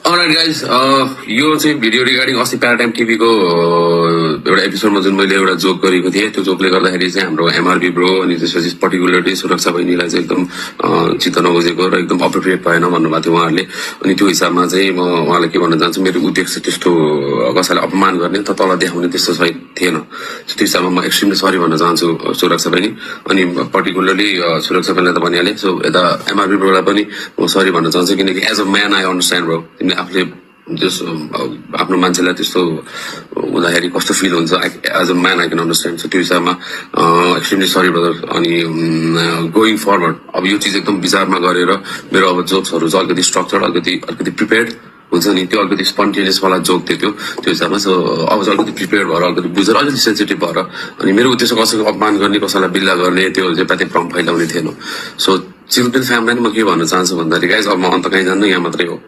All right guys यो चाहिँ video regarding अस्ति प्याराडाइम टिभीको एउटा एपिसोडमा जुन मैले एउटा जोक गरेको थिएँ, त्यो जोकले गर्दाखेरि चाहिँ हाम्रो एमआरबी ब्रो अनि त्यसपछि पर्टिकुलरली सुरक्षा बहिनीलाई चाहिँ एकदम चित्त नबुझेको र एकदम अप्रोप्रिएट भएन भन्नुभएको थियो उहाँहरूले। अनि त्यो हिसाबमा चाहिँ म उहाँलाई के भन्न चाहन्छु, मेरो उद्देश्य त्यस्तो कसैलाई अपमान गर्ने त तल देखाउने त्यस्तो सही थिएन। त्यो हिसाबमा म एक्सट्रिमली सरी भन्न चाहन्छु सुरक्षा बहिनी, अनि पर्टिकुलरली सुरक्षा बहिनीलाई त भनिहालेँ। सो यता एमआरबी ब्रोलाई पनि म सरी भन्न चाहन्छु, किनकि as a man I understand bro, तिमीले आफूले जस आफ्नो मान्छेलाई त्यस्तो हुँदाखेरि कस्तो फिल हुन्छ, as a man I can understand. So त्यो हिसाबमा एक्सट्रिमली सरी ब्रदर। अनि गोइङ फरवर्ड अब यो चिज एकदम विचारमा गरेर मेरो अब जोक्सहरू चाहिँ अलिकति स्ट्रक्चर, अलिकति प्रिपेयर्ड हुन्छ नि, त्यो अलिकति स्पन्टेनियस वाला जोक थियो त्यो हिसाबमा। सो अब चाहिँ अलिकति प्रिपेयर भएर, अलिकति बुझेर, अलिकति सेन्सिटिभ भएर, अनि मेरो उद्देश्य कसैको अपमान गर्ने, कसैलाई बिल्ला गर्ने, त्यो चाहिँ प्याथी भ्रम फैलाउने थिएन। सो चिल्ड्रेन फ्यामिलीलाई म के भन्न चाहन्छु भन्दाखेरि गाइज अब म अन्त कहीँ जान्नु, यहाँ मात्रै हो।